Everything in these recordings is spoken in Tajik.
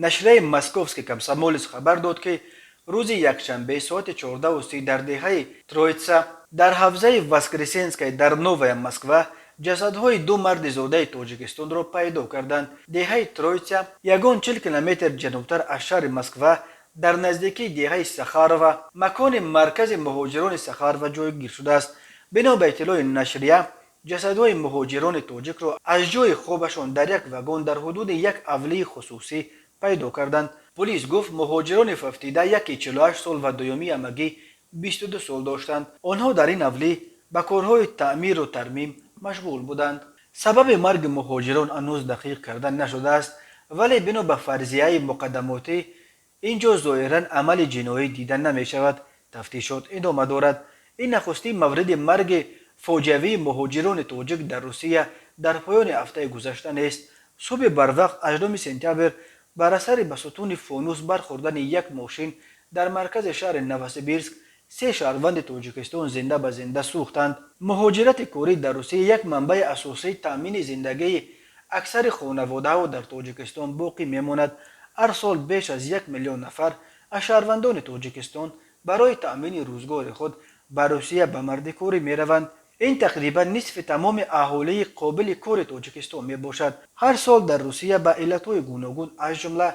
Нашрияи «Московский комсомолец» хабар дод, ки рӯзи якшанбе соати 14:30 дар деҳаи Троица дар ҳавзаи Воскресенская дар Новая Москва ҷасадҳои ду марди зодаи Тоҷикистонро пайдо карданд. Деҳаи Троица ягон 40 километр ҷанубтар аз шаҳри Москва, дар наздикии деҳаи Сахарова, макони маркази муҳоҷирони Сахарова ҷойгир шудааст. Бино ба иттилои нашрия, ҷасадҳои муҳоҷирони тоҷикро аз ҷои хобашон дар як вагон дар ҳудуди як авлии хусусӣ пайдо карданд. Полис гуфт, муҳоҷирони фавтида яке 48 сол ва дуюмӣ ҳамагӣ 22 сол доштанд. Онҳо дар ин авлӣ ба корҳои таъмиру тармим машғул буданд. Сабаби марги муҳоҷирон ҳанӯз дақиқ карда нашудааст, вале бино ба фарзияи муқаддамотӣ ин ҷо зоҳиран амали ҷиноӣ дида намешавад. Тафтишот идома дорад. Ин нахустин мавриди марги фоҷиавии муҳоҷирони тоҷик дар Русия дар поёни ҳафтаи гузашта нест. Субҳи барвақт 8 сентябр бар асари ба сутуни фонус бархӯрдани як мошин дар маркази шаҳри Новосибирск се шаҳрванди Тоҷикистон зинда ба зинда сӯхтанд. Муҳоҷирати корӣ дар Русия як манбаи асосии таъмини зиндагии аксари хонаводаҳо дар Тоҷикистон боқӣ мемонад. Ҳар сол беш аз 1 миллион нафар аз шаҳрвандони Тоҷикистон барои таъмини рӯзгори худ ба Русия ба мардикорӣ мераванд. Ин тақрибан нисфи тамоми аҳолии қобили кори Тоҷикистон мебошад. Ҳар сол дар Русия ба иллатҳои гуногун, аз ҷумла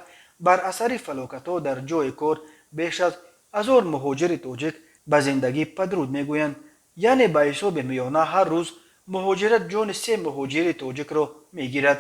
бар асари фалокатҳо дар ҷои кор, беш аз 1000 муҳоҷири тоҷик ба зиндагӣ падруд мегӯянд. Яъне ба ҳисоби миёна ҳар рӯз муҳоҷират ҷони се муҳоҷири тоҷикро мегирад.